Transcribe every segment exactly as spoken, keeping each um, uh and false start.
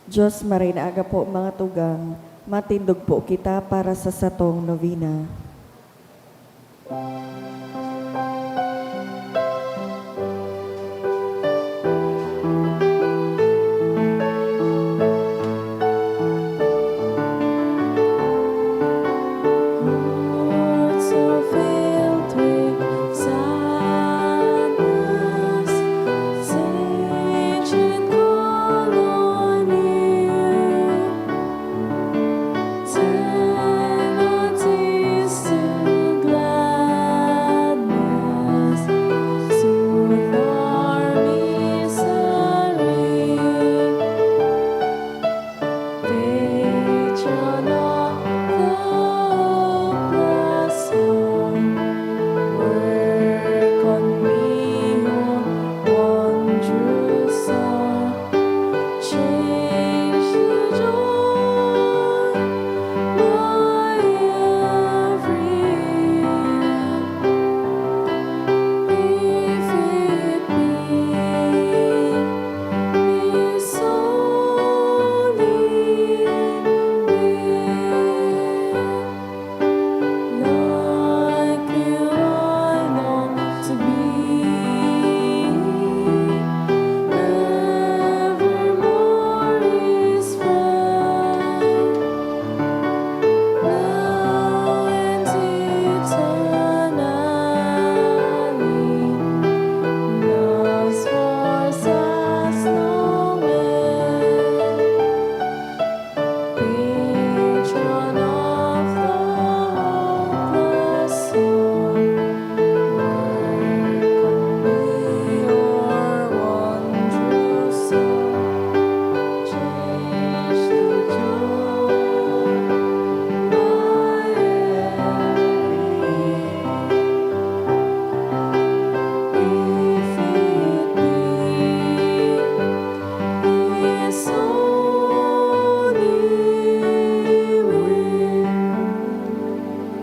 Diyos, maray na aga po, mga tugang. Matindog po kita para sa satong novena.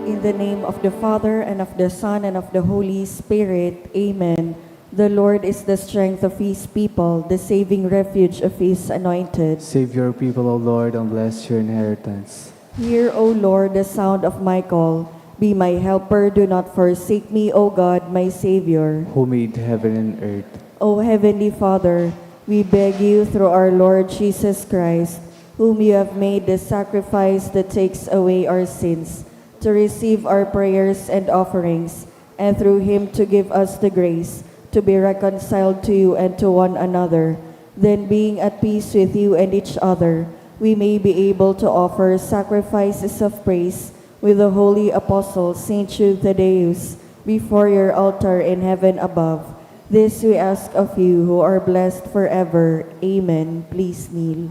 In the name of the Father, and of the Son, and of the Holy Spirit. Amen. The Lord is the strength of his people, the saving refuge of his anointed. Save your people, O Lord, and bless your inheritance. Hear, O Lord, the sound of my call. Be my helper, do not forsake me, O God, my Savior. Who made heaven and earth. O Heavenly Father, we beg you through our Lord Jesus Christ, whom you have made the sacrifice that takes away our sins, to receive our prayers and offerings, and through him to give us the grace to be reconciled to you and to one another. Then, being at peace with you and each other, we may be able to offer sacrifices of praise with the holy apostle Saint Jude Thaddeus before your altar in heaven above. This we ask of you, who are blessed forever. Amen. Please kneel.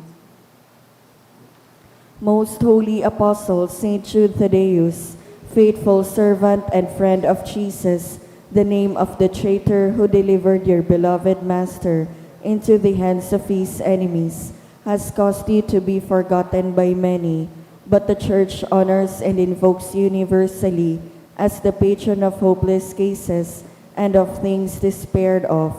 Most Holy Apostle Saint Jude Thaddeus, faithful servant and friend of Jesus, the name of the traitor who delivered your beloved Master into the hands of his enemies, has caused you to be forgotten by many, but the Church honors and invokes you universally as the patron of hopeless cases and of things despaired of.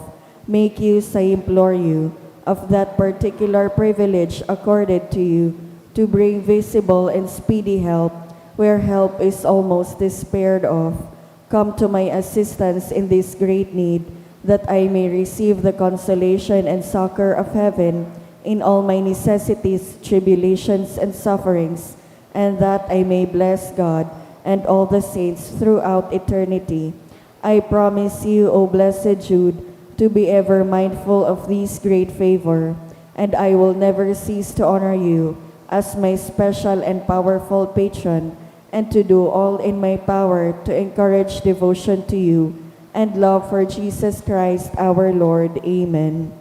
Make use, I implore you, of that particular privilege accorded to you to bring visible and speedy help where help is almost despaired of. Come to my assistance in this great need, that I may receive the consolation and succor of heaven in all my necessities, tribulations, and sufferings, and that I may bless God and all the saints throughout eternity. I promise you, O blessed Jude, to be ever mindful of this great favor, and I will never cease to honor you as my special and powerful patron, and to do all in my power to encourage devotion to you and love for Jesus Christ our Lord. Amen.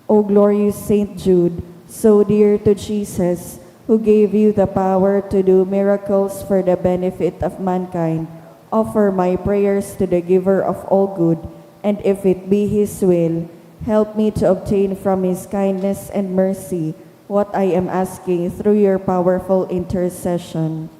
O glorious Saint Jude, so dear to Jesus, who gave you the power to do miracles for the benefit of mankind, offer my prayers to the Giver of all good, and if it be His will, help me to obtain from His kindness and mercy what I am asking through your powerful intercession.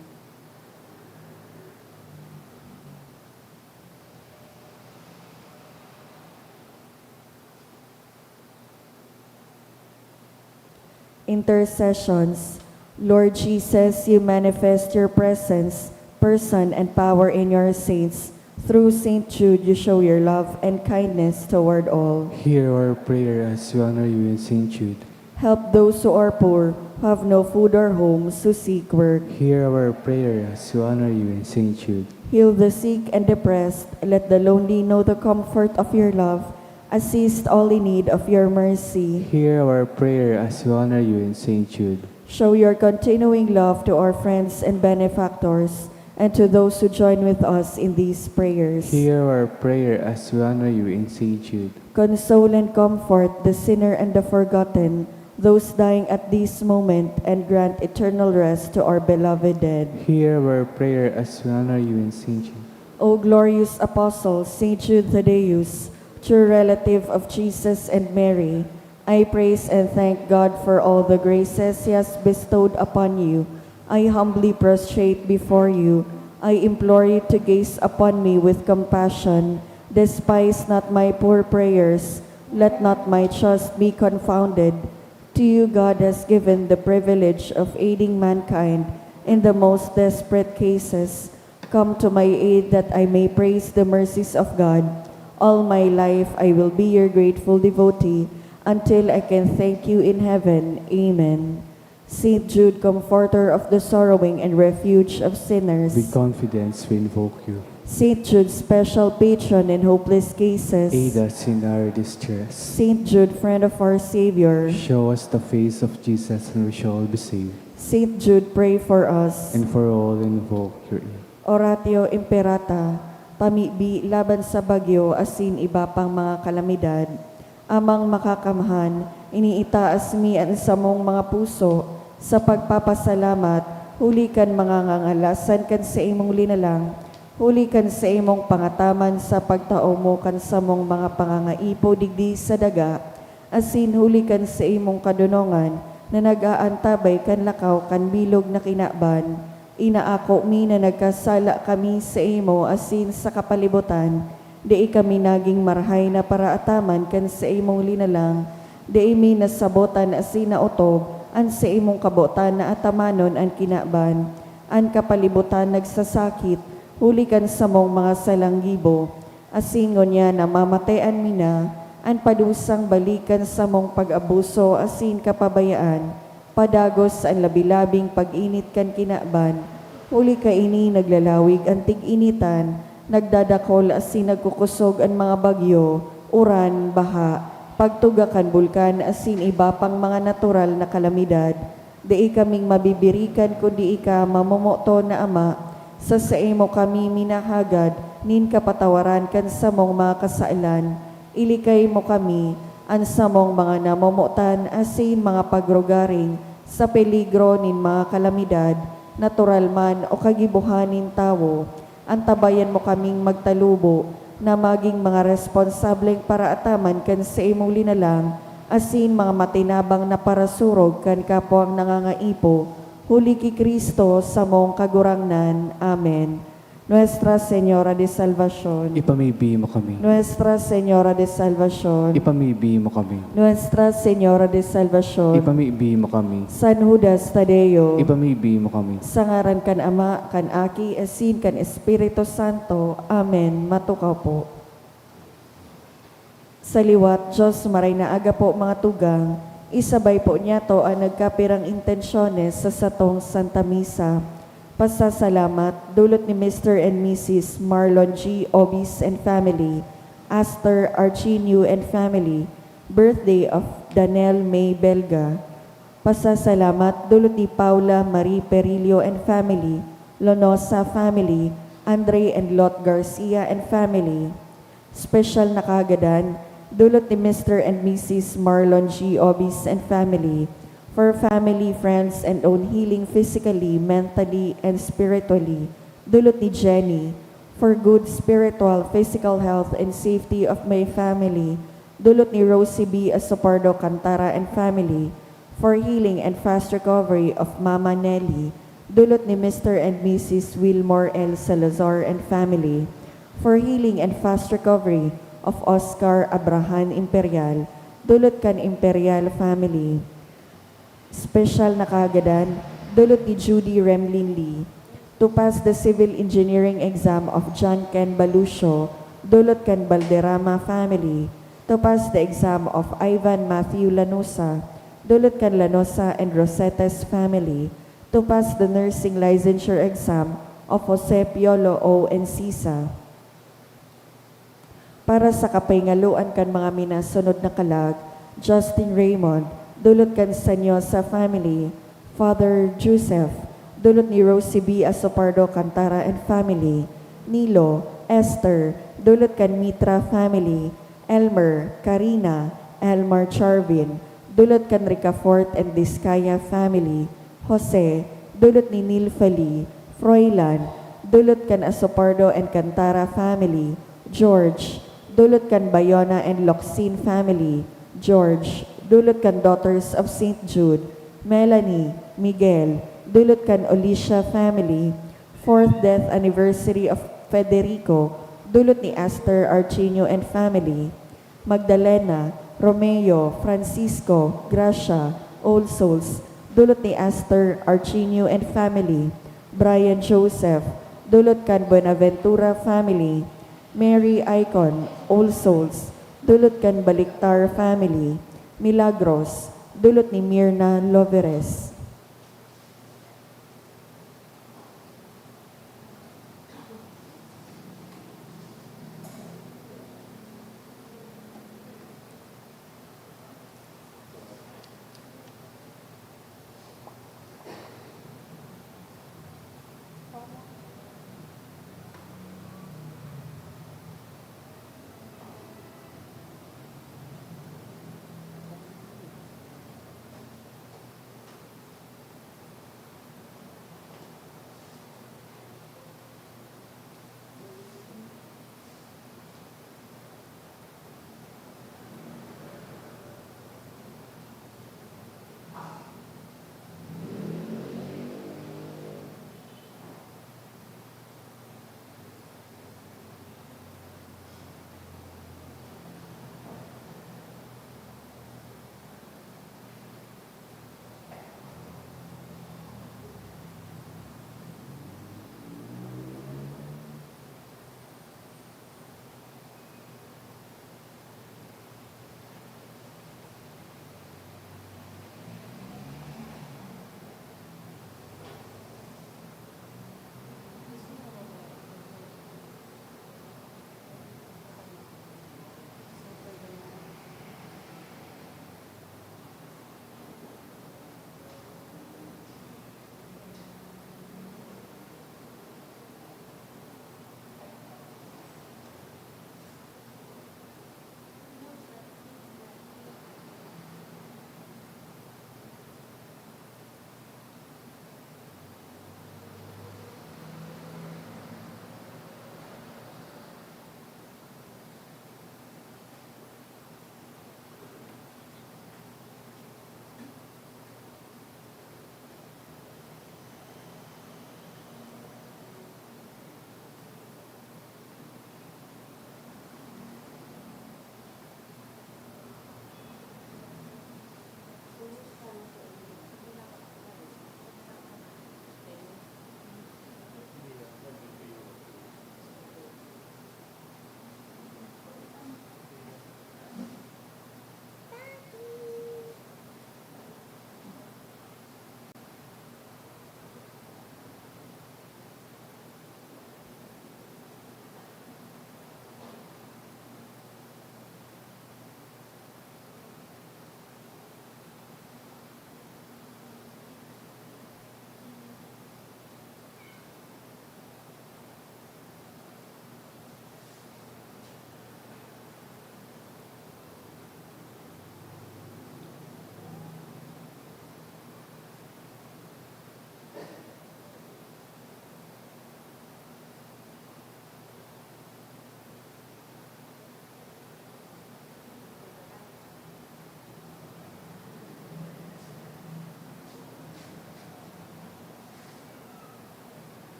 Intercessions. Lord Jesus, you manifest your presence, person, and power in your saints. Through Saint Jude, you show your love and kindness toward all. Hear our prayer as we honor you in Saint Jude. Help those who are poor, who have no food or homes, who seek work. Hear our prayer as we honor you in Saint Jude. Heal the sick and depressed. Let the lonely know the comfort of your love. Assist all in need of your mercy. Hear our prayer as we honor you in Saint Jude. Show your continuing love to our friends and benefactors, and to those who join with us in these prayers. Hear our prayer as we honor you in Saint Jude. Console and comfort the sinner and the forgotten, those dying at this moment, and grant eternal rest to our beloved dead. Hear our prayer as we honor you in Saint Jude. O glorious Apostle, Saint Jude Thaddeus, true relative of Jesus and Mary, I praise and thank God for all the graces He has bestowed upon you. I humbly prostrate before you. I implore you to gaze upon me with compassion. Despise not my poor prayers. Let not my trust be confounded. To you God has given the privilege of aiding mankind in the most desperate cases. Come to my aid that I may praise the mercies of God. All my life I will be your grateful devotee until I can thank you in heaven. Amen. Saint Jude, comforter of the sorrowing and refuge of sinners. With confidence we invoke you. Saint Jude, special patron in hopeless cases. Aid us in our distress. Saint Jude, friend of our Savior. Show us the face of Jesus and we shall all be saved. Saint Jude, pray for us. And for all invoke your aid. Oratio Imperata, pamibi laban sa bagyo asin iba pang mga kalamidad. Amang Makakamhan, iniitaas mi an samong mga puso sa pagpapasalamat huli kan mga ngangalasan kan saimong linalang, huli kan saimong pangataman sa pagtao mo kan samong mga pangangaipo digdi sa daga, asin huli kan saimong kadonongan na nag-aantabay kan lakaw kan bilog na kinaban. Inaako mi na nagkasala kami saimo asin sa kapalibotan, dai kami nagin marahay na paraataman kan saimong linalang, dai mi nasabotan asin naotob an saimong kabotan na atamanon an kinaban. An kapalibotan nagsasakit huli kan samong mga salang gibo, asin ngunyan namamatean mi na an padusang balik kan samong pag-abuso asin kapabayaan, padagos an labi-labing pag-init kan kinaban, huli kaini naglalawig an tig-initan, nagdadakol asin nagkukosog an mga bagyo, uran, baha, pagtuga kan bulkan asin iba pang mga natural na kalamidad. Dai kaming mabibirikan kun dai ka mamomoton na Ama. Sa saimo kami minahagad nin kapatawaran kan samong mga kasalan. Ilikay mo kami, an samong mga namomotan asin mga pagrugaring sa peligro nin mga kalamidad, natural man o kagibohan nin tawo. Antabayan mo kaming magtalubo na magin mga responsableng paraataman kan saimong linalang asin mga matinabang na parasurog kan kapwang nangangaipo, huli ki Cristo, samong Kagurangnan. Amen. Nuestra Señora de Salvacion. Ipamibi mo kami. Nuestra Señora de Salvacion. Ipamibi mo kami. Nuestra Señora de Salvacion. Ipamibi mo kami. San Judas Tadeo. Ipamibi mo kami. Sa ngaran kan Ama, kan Aki, asin kan Espiritu Santo. Amen. Matukaw po. Sa liwat, Diyos, maray na aga po, mga tugang. Isabay po niyato an nagkapirang intensyones sa satong Santa Misa. Pasasalamat, dulot ni Mister and Missus Marlon G. Obis and family, Aster Archinio and family, birthday of Danel May Belga. Pasasalamat, dulot ni Paula Marie Perillo and family, Lonosa family, Andre and Lot Garcia and family. Special na kahagadan, dulot ni Mister and Missus Marlon G. Obis and family, for family, friends, and own healing physically, mentally, and spiritually, dulot ni Jenny, for good spiritual, physical health and safety of my family, dulot ni Rosie B. Asopardo Cantara and family, for healing and fast recovery of Mama Nelly, dulot ni Mister and Missus Wilmore L. Salazar and family, for healing and fast recovery of Oscar Abrahan Imperial, dulot kan Imperial family. Special na kahagadan, dulot ni Judy Remlin Lee. To pass the civil engineering exam of John Ken Balucio, dulot kan Balderrama family. To pass the exam of Ivan Matthew Lanosa, dulot kan Lanosa and Rosetes family. To pass the nursing licensure exam of Jose Piolo O Encisa. Para sa kapahingaloan kan mga minasunod na kalag, Justin Raymond, dulot kan Sanyosa family, Father Joseph, dulot ni Rosie B Asopardo Cantara and family, Nilo, Esther, dulot kan Mitra family, Elmer, Karina, Elmar Charvin, dulot kan Ricafort and Discaya family, Jose, dulot ni Neil Feli, Froilan, dulot kan Asopardo and Cantara family, George, dulot kan Bayona and Locsin family, George, dulot kan Daughters of Saint Jude, Melanie, Miguel, dulot kan Olicia family, fourth death anniversary of Federico, dulot ni Esther Archinio and family, Magdalena, Romeo, Francisco, Gracia, All Souls, dulot ni Esther Archinio and family, Brian Joseph, dulot kan Buenaventura family, Mary Icon, All Souls, dulot kan Baliktar family, Milagros, dulot ni Mirna Loveres.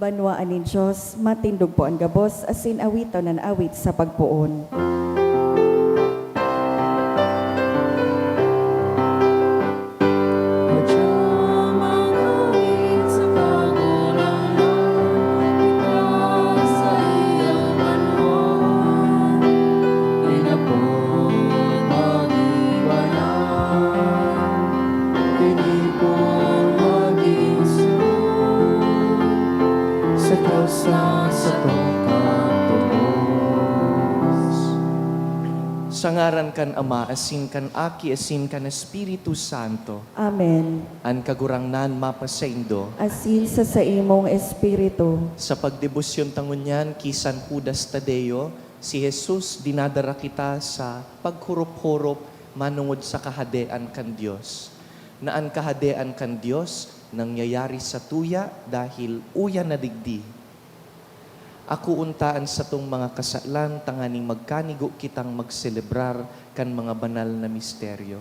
Banwaan nin Dios, matindog po an gabos, asin awiton an awit sa pagpoon. Sa ngaran kan Ama, asin kan Aki, asin kan Espiritu Santo. Amen. An Kagurangnan mapasaindo. Asin sa saimong espiritu. Sa pagdebosyon ta ngunyan ki San Judas Tadeo, si Jesus dinadara kita sa paghurup-hurup manongod sa Kahadean kan Dios, na an Kahadean kan Dios nangyayari sa tuya dahil uya na digdi. Akoon ta an satong mga kasalan tanganing magkanigo kitang magselebrar kan mga banal na misteryo.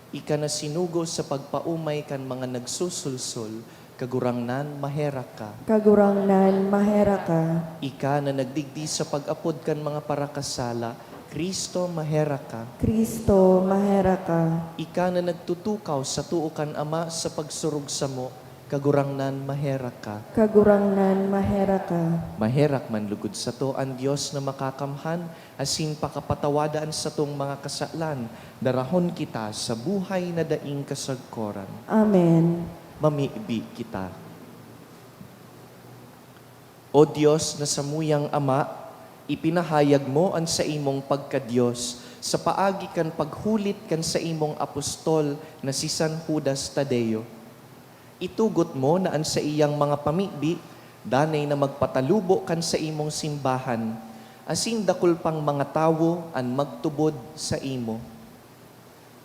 Ika na sinugo sa pagpaomay kan mga nagsusulsol, Kagurangnan, maherak ka. Kagurangnan, maherak ka. Ika na nagdigdi sa pag-apod kan mga parakasala, Cristo, maherak ka. Cristo, maherak ka. Ika na nagtutukaw sa too kan Ama sa pagsurog samo, Kagurangnan, maherak ka. Kagurangnan, maherak ka. Maherak man lugod sato an Dios na makakamhan, asin pakapatawada an satong mga kasalan, darahon kita sa buhay na daing kasagkoran. Amen. Mamibi kita. O Dios na samuyang Ama, ipinahayag mo an saimong pagka-Dios sa paagi kan paghulit kan saimong apostol na si San Judas Tadeo. Itugot mo na an saiyang mga pamibi danay na magpatalubo kan saimong simbahan, asin dakul pang mga tawo an magtubod saimo.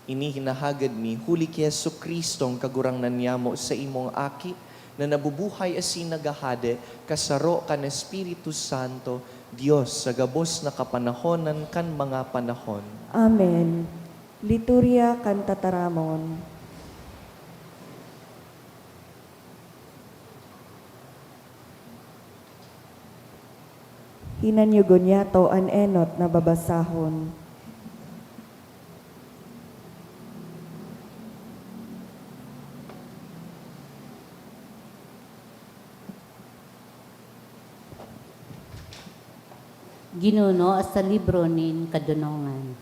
Ini hinahagad mi huli ki Jesu-Cristong Kagurangnan nyamo, saimong Aki, na nabubuhay asin naghahade kasaro kan Espiritu Santo, Dios sa gabos na kapanahonan kan mga panahon. Amen. Liturya kan Tataramon. Hinanyugon niyato an enot na babasahon. Ginuno sa libro nin kadonongan.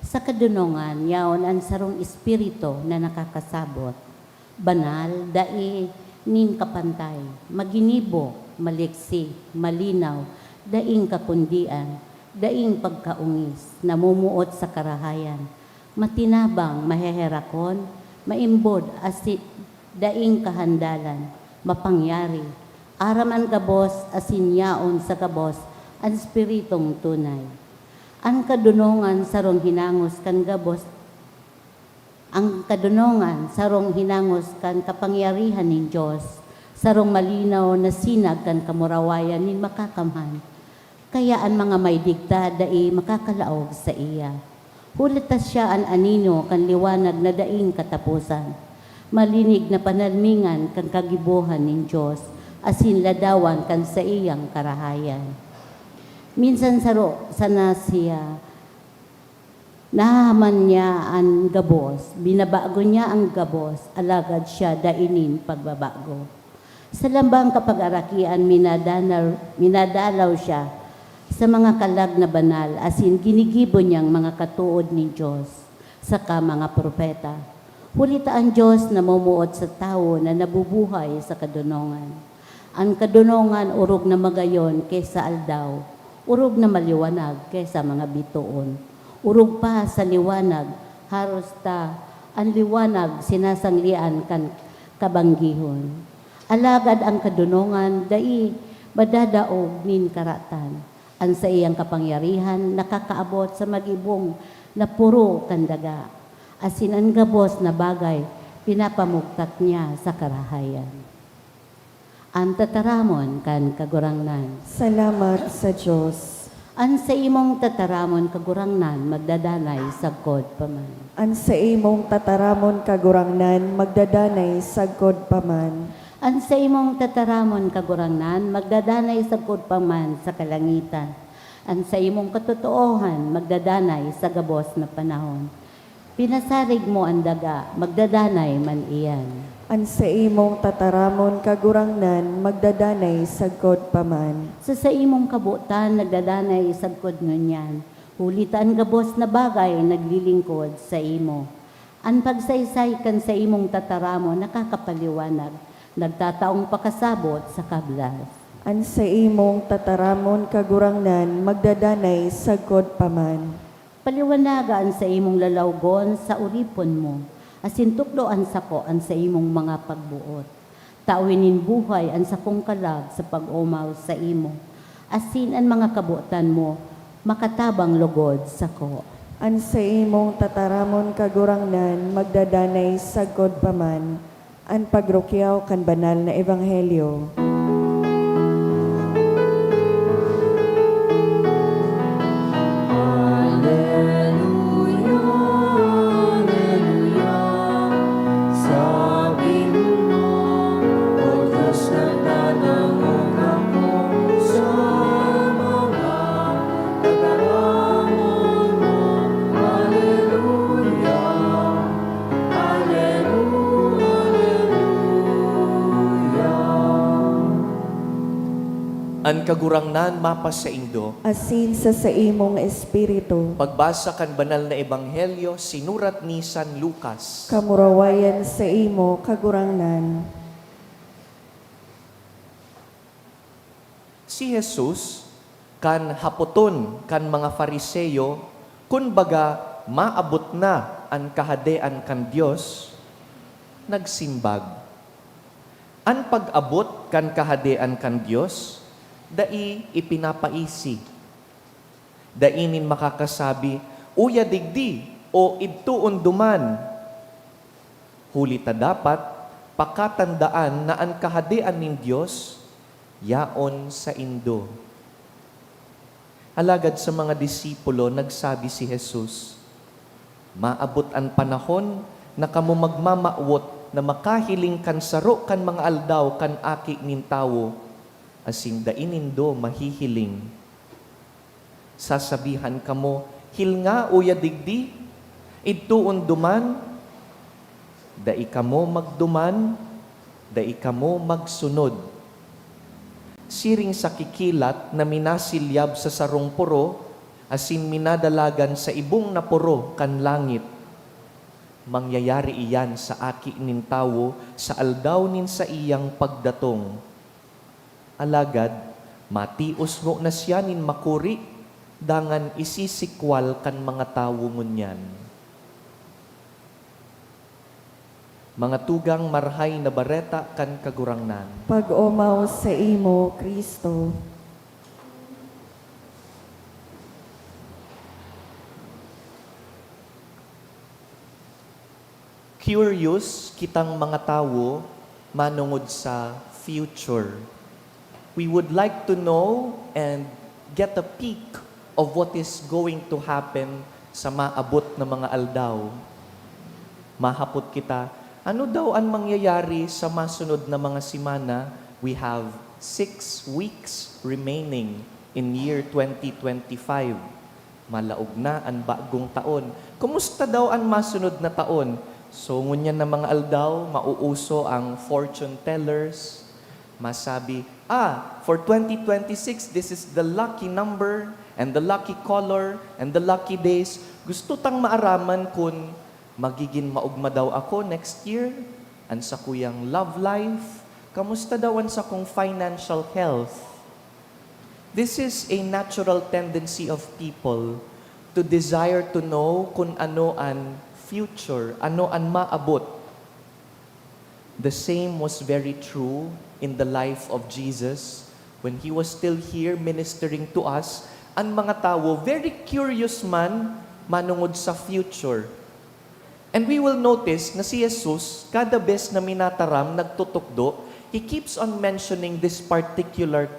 Sa kadonongan, yaon an sarong espiritu na nakakasabot, banal, dai nin kapantay, maginibo, maliksi, malinaw, daing kakundian, daing pagkaongis, namumuot sa karahayan, matinabang, maheherakon, maimbod, asin daing kahandalan, mapangyari, aram an gabos asin yaon sa gabos an Espiritong tunay. An kadonongan sarong hinangos kan gabos, an kadonongan sarong hinangos kan kapangyarihan nin Dios, sarong malinaw na sinag kan kamurawayan nin Makakamhan. Kaya an mga may digta dai makakalaog saiya. Huli ta siya an anino kan liwanag na daing kataposan, malinig na panalmingan kan kagibohan nin Dios, asin ladawan kan saiyang karahayan. Minsan saro sana siya, nahahaman niya an gabos, binabago niya an gabos, alagad siya dai nin pagbabago. Sa lambang kapagarakian, minadanaw, minadalaw siya sa mga kalag na banal, asin ginigibo niyang mga katood nin Dios saka mga propeta. Huli ta an Dios namumuot sa tawo na nabubuhay sa kadonongan. An kadonongan orog na magayon ki sa aldaw, orog na maliwanag ki sa mga bitoon. Orog pa sa liwanag, haros ta an liwanag sinasanglean kan kabanggihon. Alagad an kadonongan dai madadaog nin karatan. An saiyang kapangyarihan nakakaabot sa magibong na poro kan daga, asin an gabos na bagay pinapamugtak niya sa karahayan. An tataramon kan Kagurangnan. Salamat sa Dios. An saimong tataramon, Kagurangnan, magdadanay sagkod pa man. An saimong tataramon, Kagurangnan, magdadanay sagkod pa man. An saimong tataramon, Kagurangnan, magdadanay sagkod pa man sa kalangitan. An saimong katotoohan magdadanay sa gabos na panahon. Pinasarig mo an daga, magdadanay man iyan. An saimong tataramon, Kagurangnan, magdadanay sagkod pa man. Sa saimong kabotan, nagdadanay sagkod ngunyan, huli ta an gabos na bagay naglilingkod saimo. An pagsaysay kan saimong tataramon nakakapaliwanag, nagtataong pakasabot sa kablas. An saimong tataramon, Kagurangnan, magdadanay sagkod pa man. Paliwanaga an saimong lalawgon sa oripon mo, asin tukdoan sako an saimong mga pagboot. Tawi nin buhay an sakong kalag sa pag-omaw saimo, asin an mga kabotan mo makatabang logod sako. An saimong tataramon, Kagurangnan, magdadanay sagkod pa man. An pagrukyaw kan banal na ebanghelyo. Aleluya, aleluya. Sabi mo, "O Diyos, nagdadangog ako sa mga tataramon mo." Aleluya, aleluya, aleluya. An Kagurangnan mapasaindo. Asin sa saimong espiritu. Pagbasa kan Banal na Ebanghelyo sinurat ni San Lucas. Kamurawayan saimo, Kagurangnan. Si Jesus, kan hapoton kan mga Fariseo kun baga maabot na an Kahadean kan Dios, nagsimbag, "An pag-abot kan Kahadean kan Dios dai ipinapaisi. Dai nin makakasabi, 'Uya digdi,' o 'Idtoon duman.' Huli ta dapat pakatandaan na an Kahadean nin Dios yaon saindo." Alagad sa mga disipulo nagsabi si Jesus, "Maabot an panahon na kamo magmamawot na makahiling kan saro kan mga aldaw kan Aki nin Tawo, asin dai nindo mahihiling. Sasabihan kamo, 'Hilnga uya digdi, idtoon duman.' Dai kamo magduman, dai kamo magsunod. Siring sa kikilat na minasilyab sa sarong poro asin minadalagan sa ibong na poro kan langit, mangyayari iyan sa Aki nin Tawo sa aldaw nin saiyang pagdatong. Alagad matios ngona siya nin makuri, dangan isisikwal kan mga tawo ngunyan." Mga tugang, Marahay na Bareta kan Kagurangnan. Pag-omaw saimo, Cristo. Curious kitang mga tawo manongod sa future. We would like to know and get a peek of what is going to happen sa maabot na mga aldaw. Mahapot kita, "Ano daw an mangyayari sa masunod na mga semana? We have six weeks remaining in year twenty twenty-five. Malaog na an bagong taon. Kumusta daw an masunod na taon?" So, ngunyan na mga aldaw, mauuso ang fortune tellers. Masabi, "Ah, for twenty twenty-six, this is the lucky number, and the lucky color, and the lucky days." Gusto tang maaraman kun magigin maogma daw ako next year, an sakuyang love life, kamusta daw an sakong financial health. This is a natural tendency of people to desire to know kun ano an future, ano an maabot. The same was very true in the life of Jesus. When he was still here ministering to us, an mga tawo very curious man manongod sa future. And we will notice na si Jesus, kada bes na minataram, nagtutukdo, he keeps on mentioning this particular term.